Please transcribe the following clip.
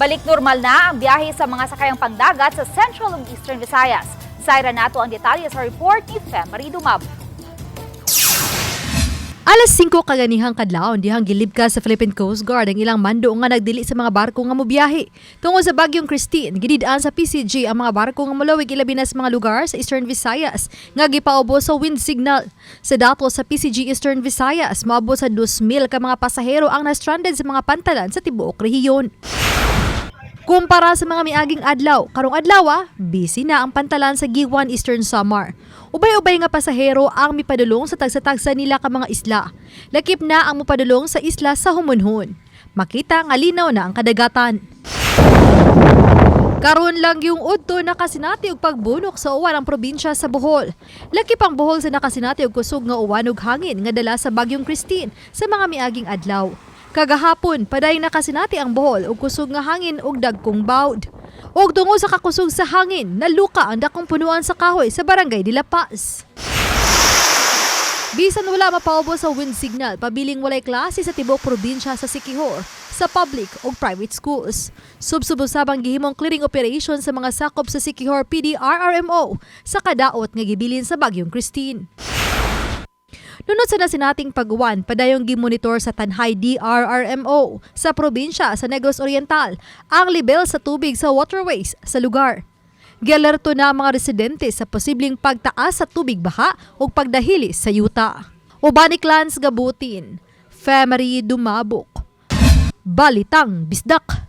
Balik normal na ang biyahe sa mga sakayang pangdagat sa Central ug Eastern Visayas. Sayran nato ang detalye sa report ni Femary Dumab. Alas 5 kaganihang kadlawon dihang gilibka sa Philippine Coast Guard ang ilang mando nga nagdili sa mga barko nga mobiyahe. Tungod sa Bagyong Kristine, gidid-an sa PCG ang mga barko nga molawig ilabi na sa mga lugar sa Eastern Visayas nga gipaubos sa wind signal. Sa datos sa PCG Eastern Visayas, moabot sa 2,000 ka mga pasahero ang na-stranded sa mga pantalan sa tibuok rehiyon. Kumpara sa mga miaging adlaw, karong adlaw, busy na ang pantalan sa Guiuan, Eastern Samar. Ubay-ubay nga pasahero ang mipadulong sa tagsa-tagsa nila ka mga isla. Lakip na ang mupadulong sa isla sa Homonhon. Makita nga linaw na ang kadagatan. Karon lang yung udto nakasinati og pagbunok sa uwan ang probinsya sa Bohol. Lakip ang Bohol sa nakasinati og kusog nga uwan ug hangin nga dala sa Bagyong Kristine sa mga miaging adlaw. Kagahapon, paday nakasinati ang Bohol og kusog nga hangin ug dagkong bawd. Ug tungod sa kakusog sa hangin, naluka ang dakong punuan sa kahoy sa Barangay de La Paz. Bisan wala mapaubos sa wind signal, pabiling walay klase sa tibuok probinsya sa Siquijor, sa public o private schools. Subsob usab ang gihimong clearing operation sa mga sakop sa Siquijor PDRRMO sa kadaot nga gibilin sa Bagyong Kristine. Nunot sa nasinating pag-uwan, padayong gimonitor sa Tanjay DRRMO sa probinsya sa Negros Oriental ang level sa tubig sa waterways sa lugar. Gialerto na ang mga residente sa posibleng pagtaas sa tubig baha o pagdahili sa yuta. Uban ni Clans Gabutin, Femery Dumabok. Balitang Bisdak.